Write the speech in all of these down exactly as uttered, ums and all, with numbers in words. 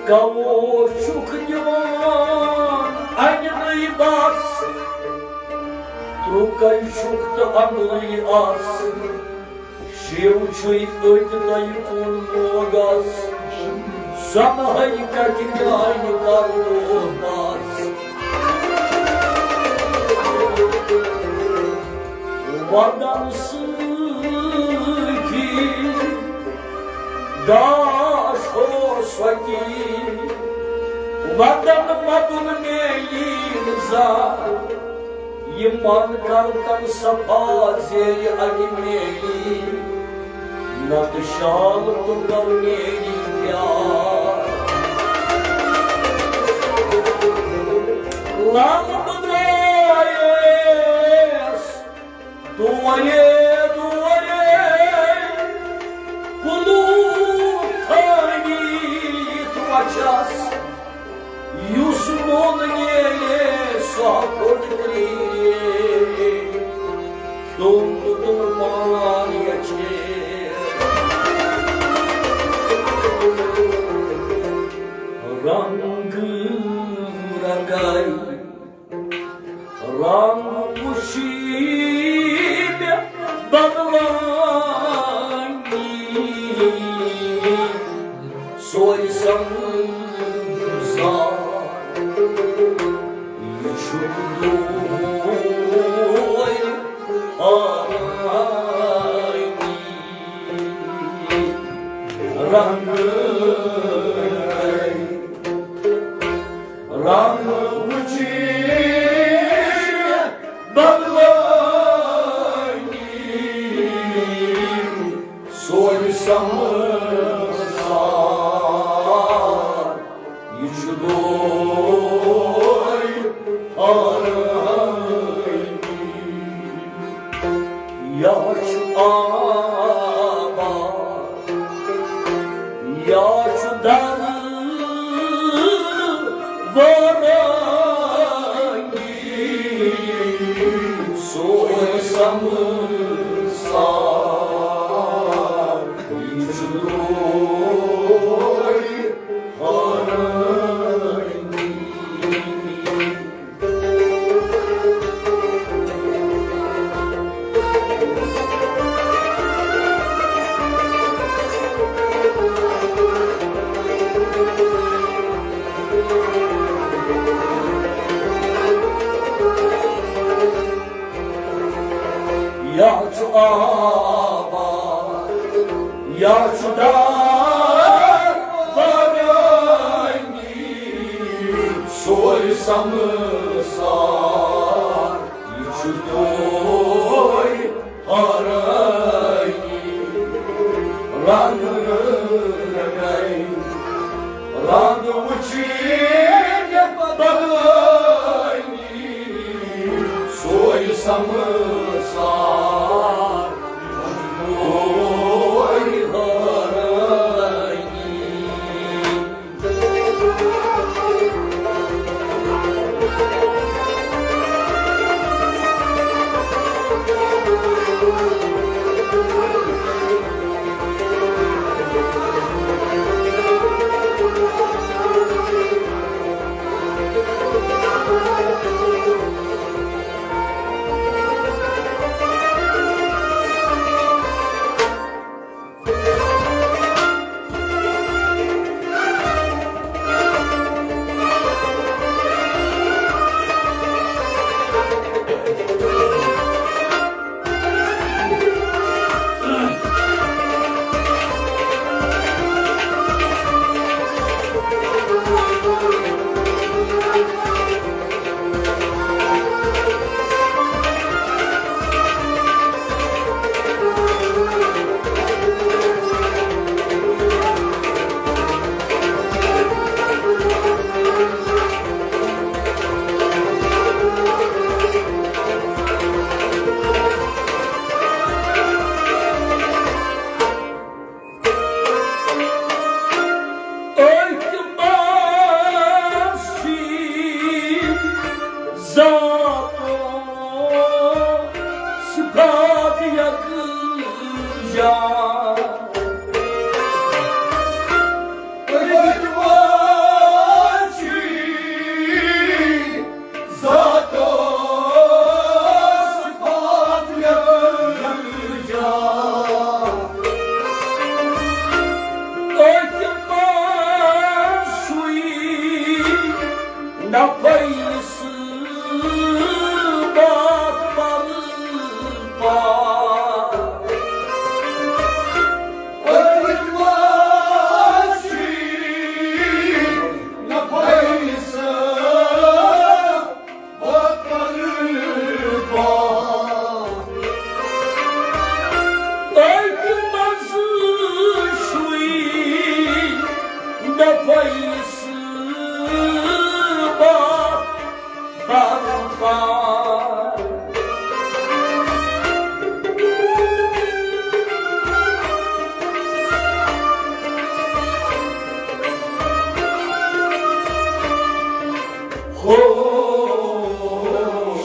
کَوو چھُکھ دِوان اَننَے بَس، ترُکَے چھُکھ تہٕ اَننَے آس۔ شِو چھُے أتۍ تۄہہِ کُن موگَس، سۄنہٕے کَتہِ میٛانہِ کَرنوو بَس۔ وَدَن سۭتی گاش اوس سۄتی، وَدَن مَدُن میلی زا۔ یہِ من کر تن صفا زیرِ اَکہِ میلی، نتہٕ شال تُلو میلی پیار۔ لال بدرایس دورے دورے، کُلوٗ تھٲوِتھ وَچھَس۔ یُس نوٚن نیرِ سۄ کھوٚت کرٛیٖرِ، تِم تُل پان یَچھِ۔ رنٛگ رنٛگاے رنٛگ وُچھی مےٚ بدلٲنی، سورُے سمسار۔ یہِ چھُ دۄہے آرٲنی۔ رنٛگ رنٛگ وُچھی بدلٲنی، سورُے سمسار۔ یہِ چھُ دۄہے آرٲنی۔ یا چھُ آباد، یا چھُ در وٲرٲنی، سورُے سمسار۔ یہِ چھُ دۄہے آرٲنی۔ یا چھُ آباد، یا چھُ دار بارٲنی، سورُے سمسار۔ یہِ چھُ دۄہے آرٲنی۔ رنٛگ رنٛگاے رنٛگ وُچھی مےٚ بدلٲنی، سورُے سمسار۔ یہِ چھُ دۄہے آرٲنی۔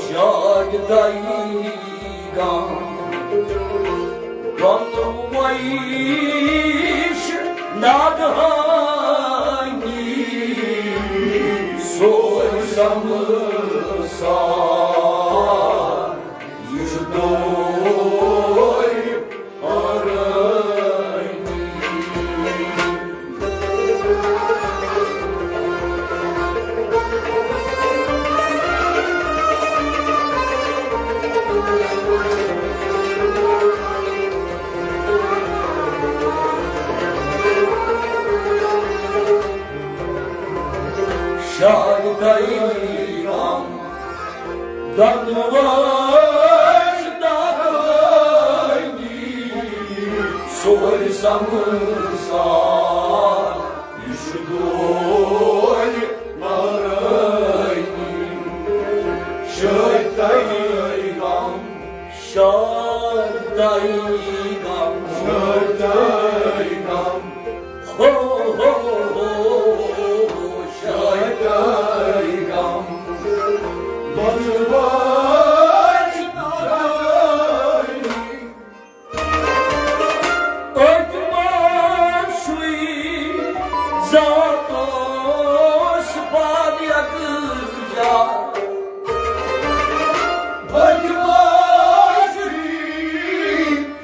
شاید دَیہِ غم، غم ویش ناگہانی، سوز سمسار، یہِ چھُ دورِ شاید دَیہِ غم، دۄنوَے داغانی، سورُے سمسار، یہِ چھُ دورِ مَرٲنی۔ شاید دَیہِ غم، شاید دَیہِ غم، شاید دَیہِ غم۔ ہو، ہو، ہو، ہو، شاید دَیہِ غم۔ دۄنوَے داغانی۔ أتھۍ منٛز چھُے ذات اوس پانہٕ یکجا۔ أتھۍ منٛز چھُے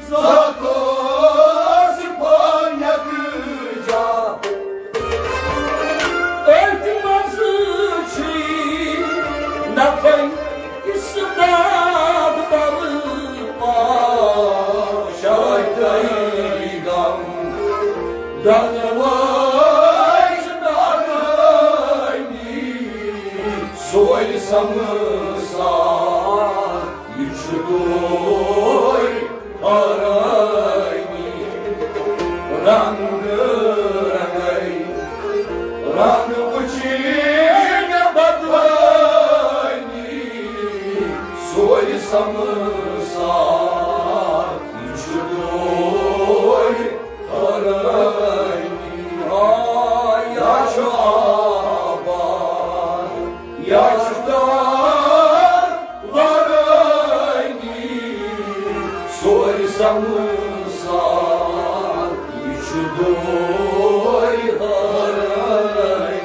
ذات اوس پانہٕ یکجا۔ أتھۍ منٛز چھُے نفر اسباب برپا۔ شاید دَیہِ غم، دۄنوَے داغانی، سورُے سمسار، یہِ چھُ دورِ مَرٲنی۔ رنگ رنگے، رنگ وُچھِنۍ بدلٲنی، سورُے سمسار، یہِ چھُ دورِ مَرٲنی۔ آ، یا چھُ آباد، یا چھُ دار ورٲنی، سورُے سمسار، یہِ چھُ دورِ حٲرٲنی۔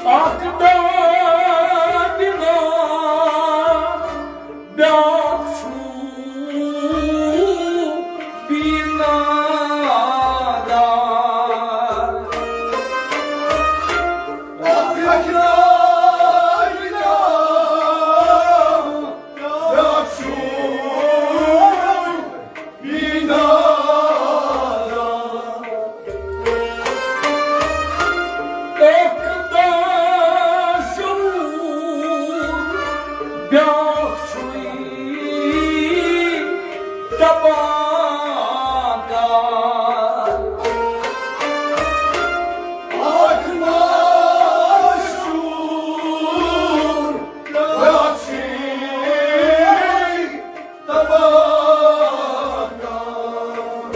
اکھ دادِ بیٛاکھ چھُ بیٖنا داد۔ اکھ دادِ بیٛاکھ چھُ بیٖنا داد۔ اکھ باشعوٗر بیٛاکھ چھُے تباہ کار۔ اکھ باشعوٗر بیٛاکھ چھُے تباہ کار۔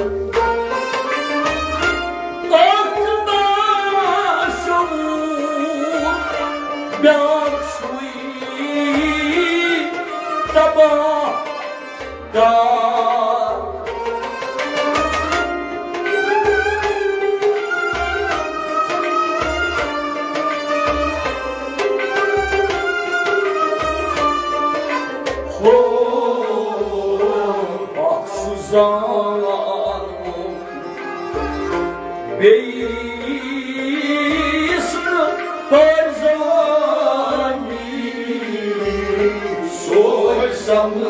اکھ باشعوٗر بیٛاکھ چھُے کا۔ ہو، اکھ چھُ زانُن بیٚیِس نہٕ پرزانی، سوے سمسار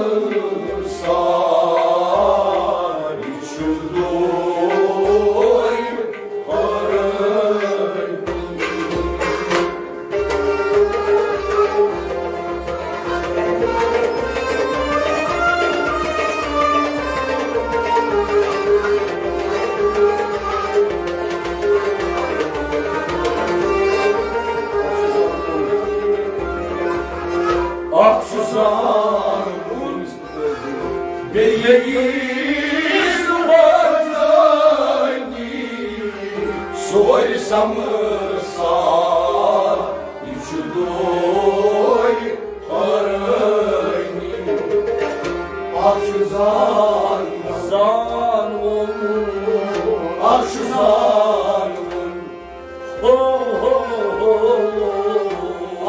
چھُ دوے پرٲنۍ۔ اکھ چھُ زانُن بیٚیِس وۄزٲنی، سورُے سمسار یہِ چھُ دوے پرٲنی۔ اکھ چھُ زان، زانُن، اکھ چھُ زانُن۔ ہو، ہو، ہو، ہو۔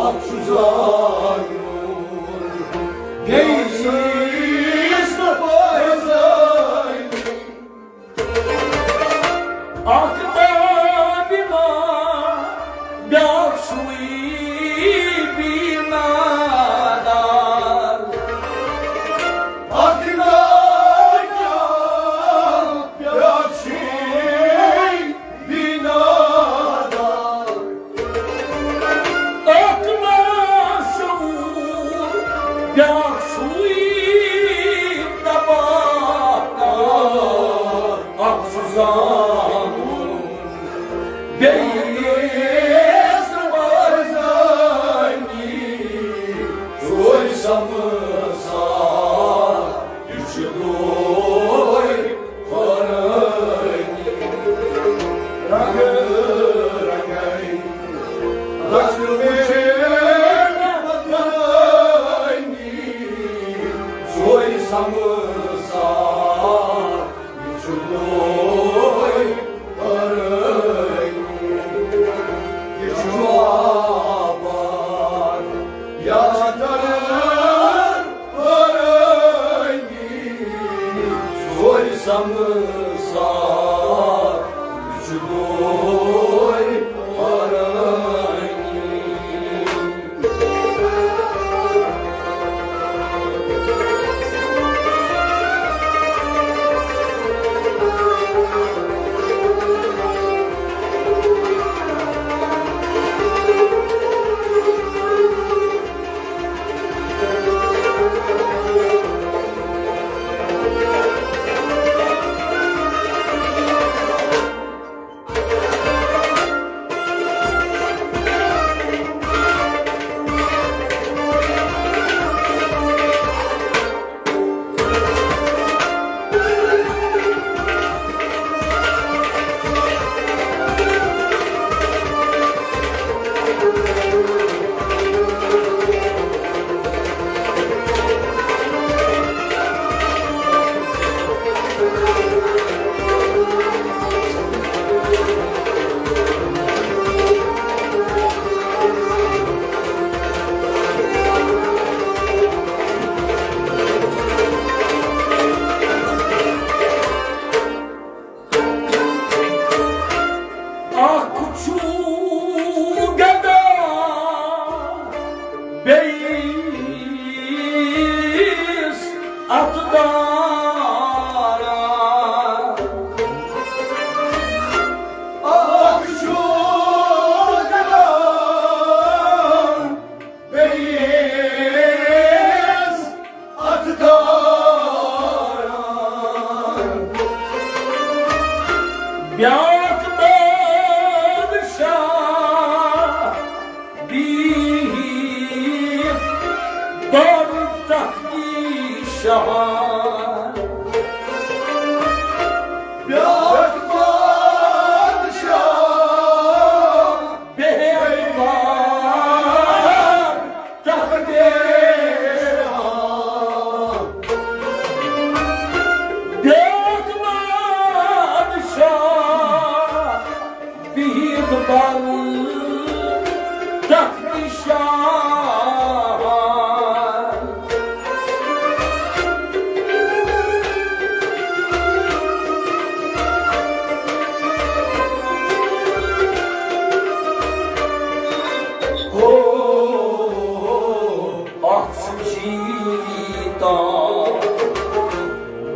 اکھ چھُ زانُن، بیٚیِس نہٕ پرزٲنی۔ اکھ دابِما، بیٛاکھ چھُے بیٖنا دار۔ اکھ دابِما، بیٛاکھ چھُے بیٖنا دار۔ اکھ باشعوٗر، بیٛاکھ چھُے تباہ کار۔ اکھ چھُ زانُن، بیٚیِس نہٕ پرزٲنی، سورُے سمسار یہِ چھُ دوے پرٲنی۔ رنگ رنگے رچھ وٕچھے پرٲنی، سورُے سمسار یہِ چھُ دوے پرٲنی۔ یہِ چھُ آباد، یہِ چھُ درد پرٲنی۔ سورُے سمسار یہِ چھُ دوے پرٲنی۔ تخت شاہ۔ ہو، اکھ چھُ جیٖتا،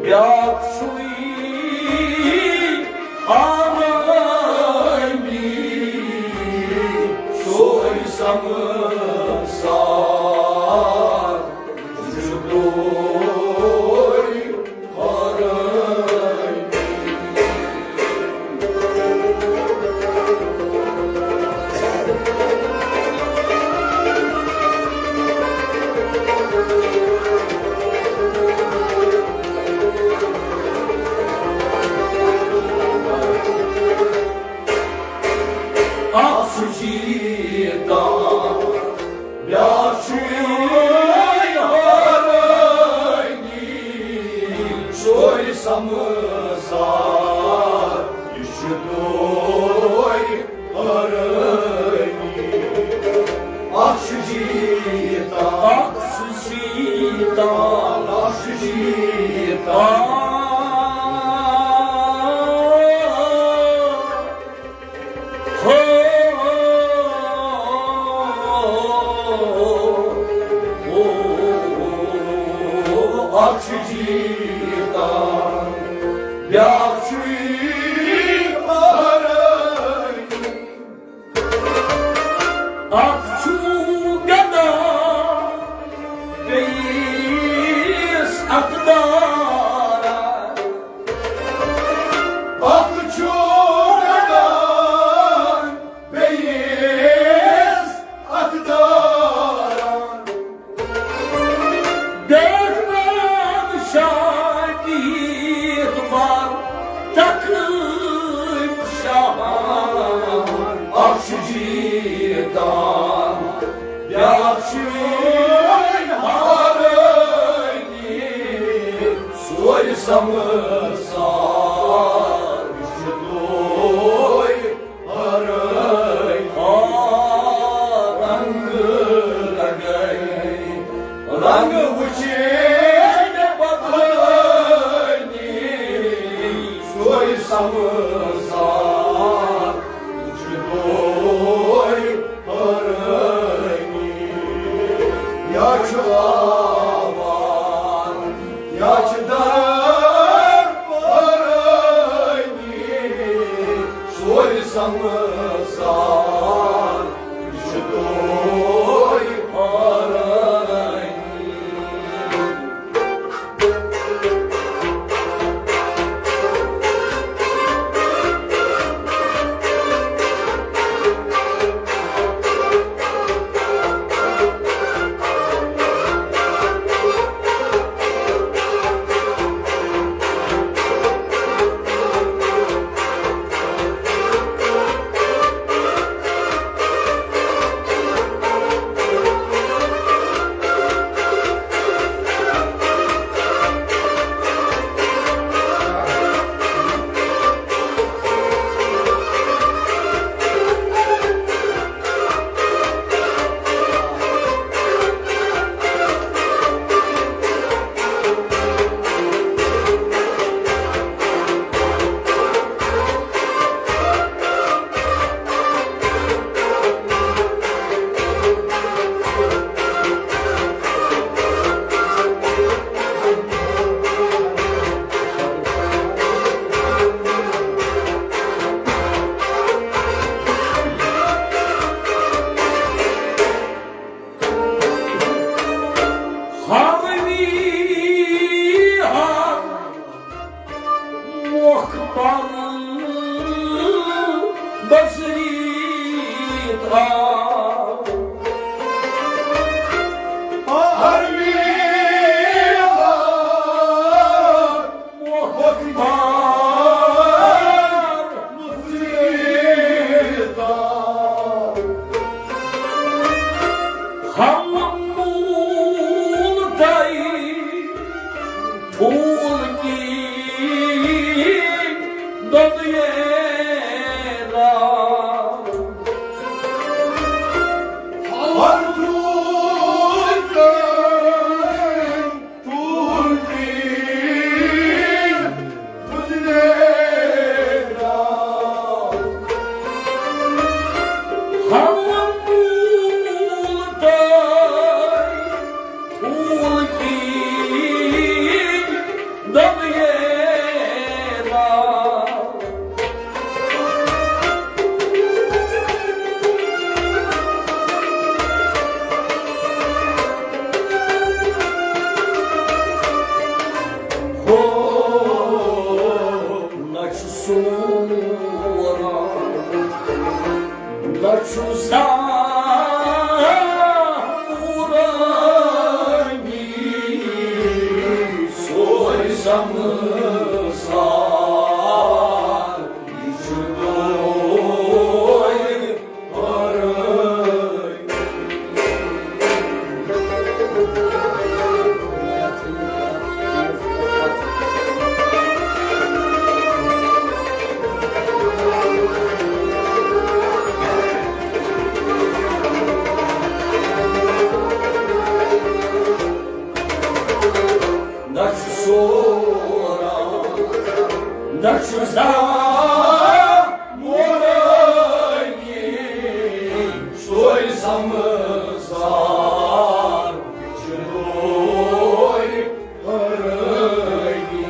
بیٛاکھ چھُے آرٲمی، سورُے سمسار چھُ تُہۍ آرٲمی۔ اکھ چھُ جیٖتا، بیٛاکھ چھُ ہارٲنی، سورُے سمسار یہِ چھُ تُہۍ ہارٲنی۔ اکھ چھُ جیٖتا، اکھ چھُ جیٖتا، اکھ چھُ جیٖتا۔ ہو، اکھ چھُ جیٖتا، بیٛاکھ چھُ ہارٲنی۔ اکھ چھُ گدا، بیٚیِس اقدارا۔ اکھ چھُ گدا، بیٚیِس اقدارا۔ بیٹھنان شاہ کیت بار تخت شاہ۔ اکھ چھُ جیٖتا، بیٛاکھ چھُ ہارٲنی، سورُے سمسار چھُ تُہۍ ہارٲنی۔ آ، رنگ لگٲے، رنگ وٕچھے مےٚ پتہٕ ہارٲنی، سورُے سمسار چھُ تُہۍ ہارٲنی۔ یا چھُ آوار، یا چھُ درد ہارٲنی، سورُے سمسار چھُ تُہۍ ہارٲنی۔ ہاوی ہا مۄکھ پَنُن بصری تھاو۔ ہاوی ہا مۄکھ پَنُن بصری تھاو۔ ہم مول تئی پھول کی دنیا را۔ سورُے سمسار چھُ دوٗرِ پرٲنی۔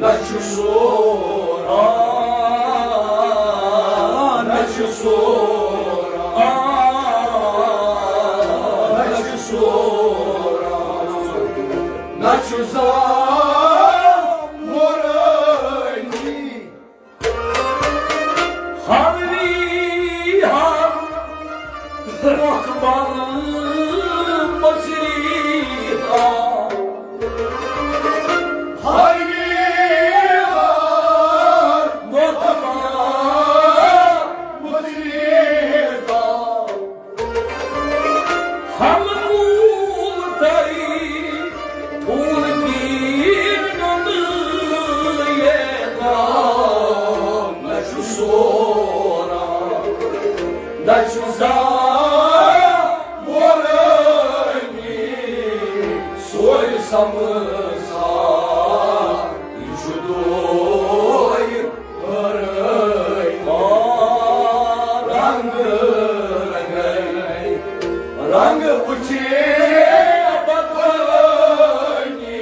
نہ چھُ سورا، نہ چھُ سورا، نہ چھُ سورا، نہ چھُ زانٛہہ مورٲنی۔ ہاوری ہاو مۄکھ بل مٔژری ہاو۔ ہاوری ہاو مۄکھ بل مٔژری ہاو۔ ہم پھول تئی، پھول کی نند یہ گام۔ نہ چھُ سورا، نہ چھُ زانٛہہ مورٲنی۔ سورُے سمسار یہِ چھُ دوٗرِ پرٲنی۔ رنگ رنگے، رنگ وچھے بدلٲنی۔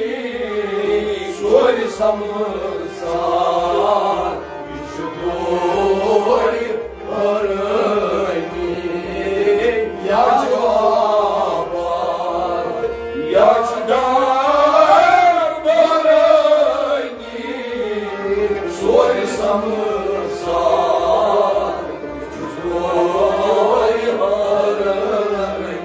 سورُے سمسار یہِ چھُ دوٗرِ پرٲنی۔ یا چھُ آباد، یا چھُ ڈار پرٲنی۔ سورُے سمسار چھُ دوٗرِ پرٲنی۔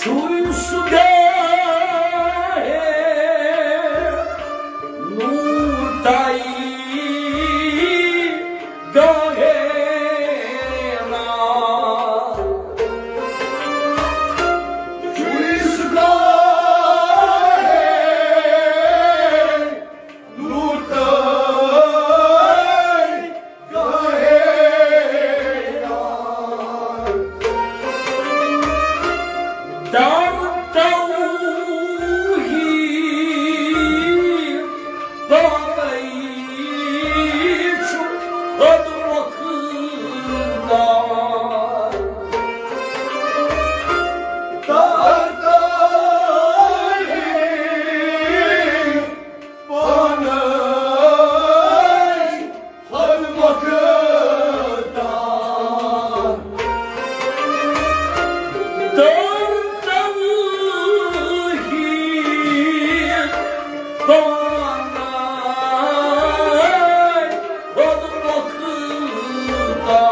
چھُے سُہ گاہے نوٗر تائی گاہے نا۔ چھُے سُہ گاہے نوٗر تائی پانے خود مۄختار۔ در توحید پانے خود مۄختار۔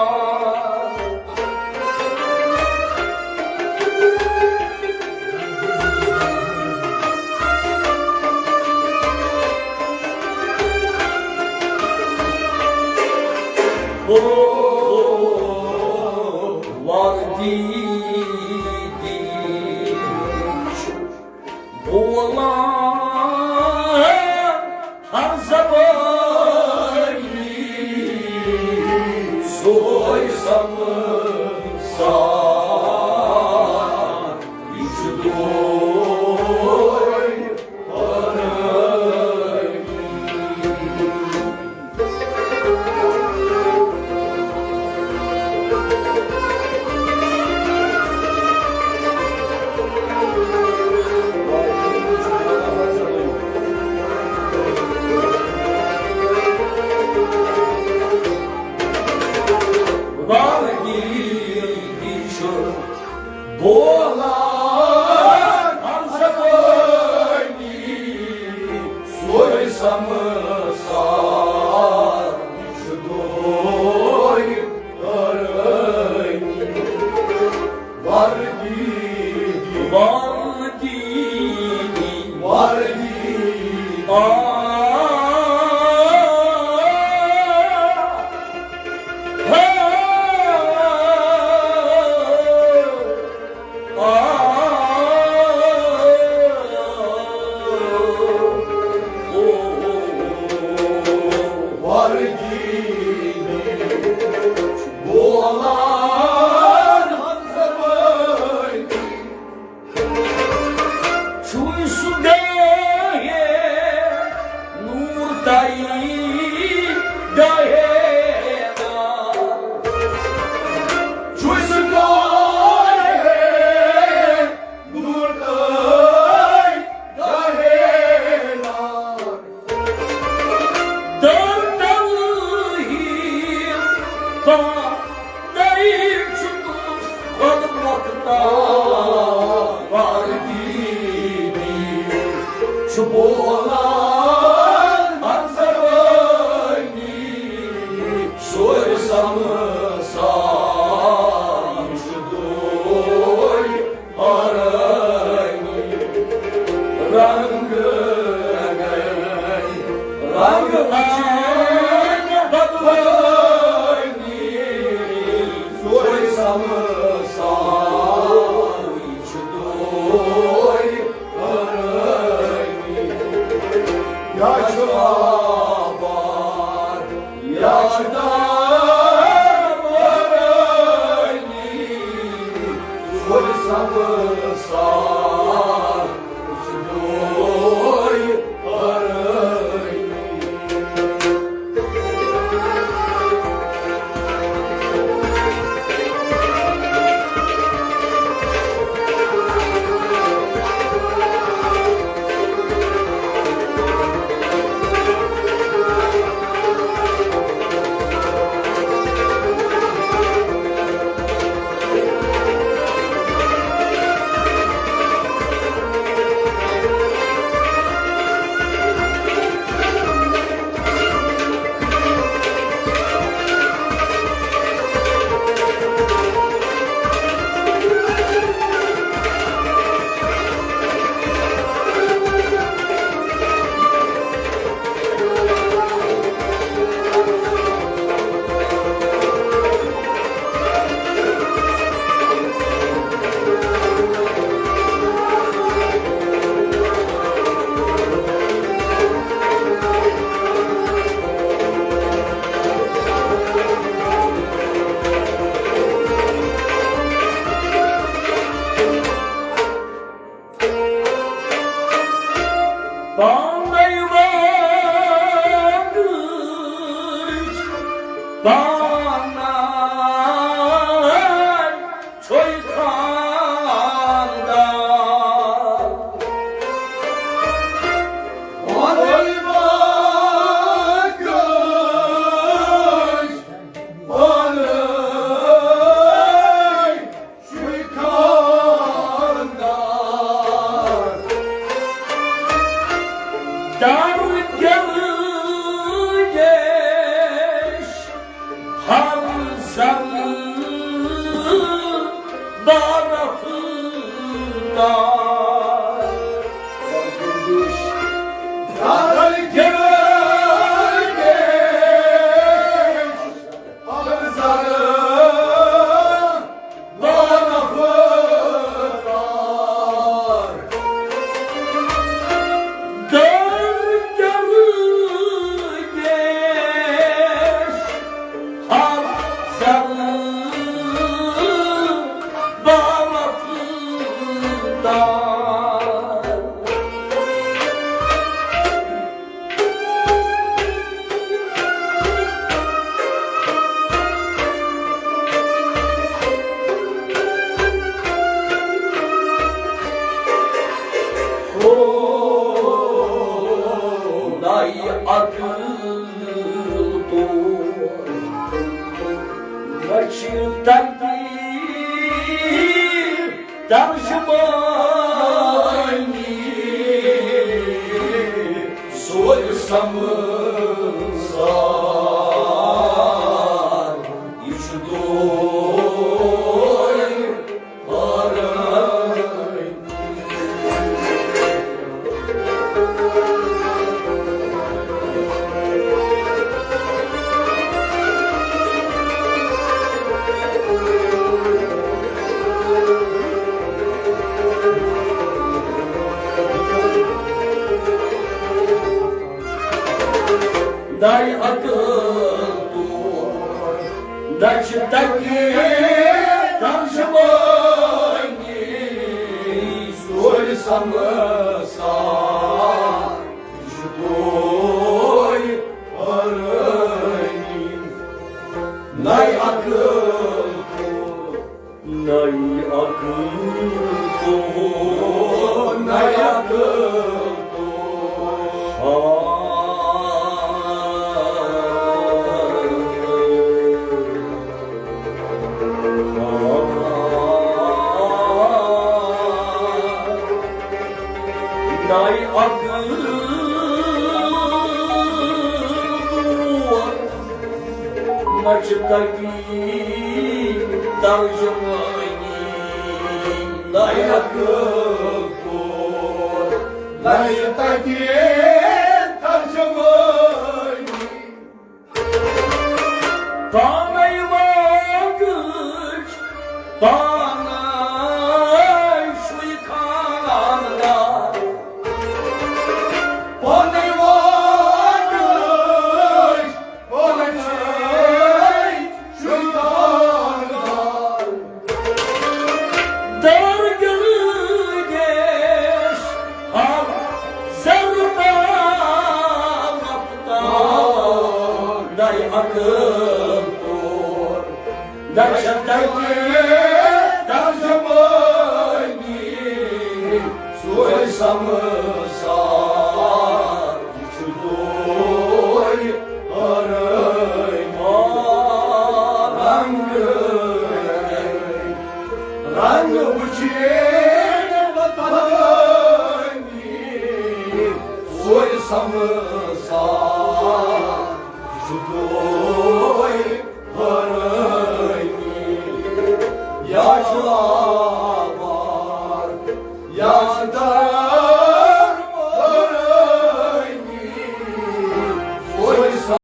وردی دی بولان ہر زبانی سوی سمسار یُس دوی پرٲنی۔ بولان انصر وٲنی، سورِ سمسان چھُ دوے پرٲنی۔ رنگ رنگ رنگ بدلٲنی، سورِ سمسان چھُ دوے پرٲنی۔ یا چھُ آباد، یا چھُ دار پرٲنی، سورِ سمسان چھُ دوے پرٲنی۔ پانے وٲنٛگٕج، پانے چھُے خانٛدار۔ پانے وٲنٛگٕج، پانے چھُے خانٛدار۔ در گردش ہر زر بارفدار۔ در گردش ہر زر بارفدار۔ در گردش ہر زر بارفدار۔ خدای عقل تو نچ تقدیر ترجمانی، سورِ سمسان یہِ چھُ دوے پرٲنی۔ دای عقل تو دچھ تکہِ ترجمانی، سورِ سمسان چھُ دوے پرٲنی۔ نَے عقل تو نَے عقل تو، نَے عقل تو۔ آے اکھ دور، نہ چھِ تَگی ترجمٲنی۔ آے اکھ دور، نہ چھِ تَگی ترجمٲنی۔ پانے واگش، پانے چھُے خاندار۔ پانے واگش، پانے چھُے خاندار۔ درگردش ہم سر پا رفتار، نئے عقل طور نشتگی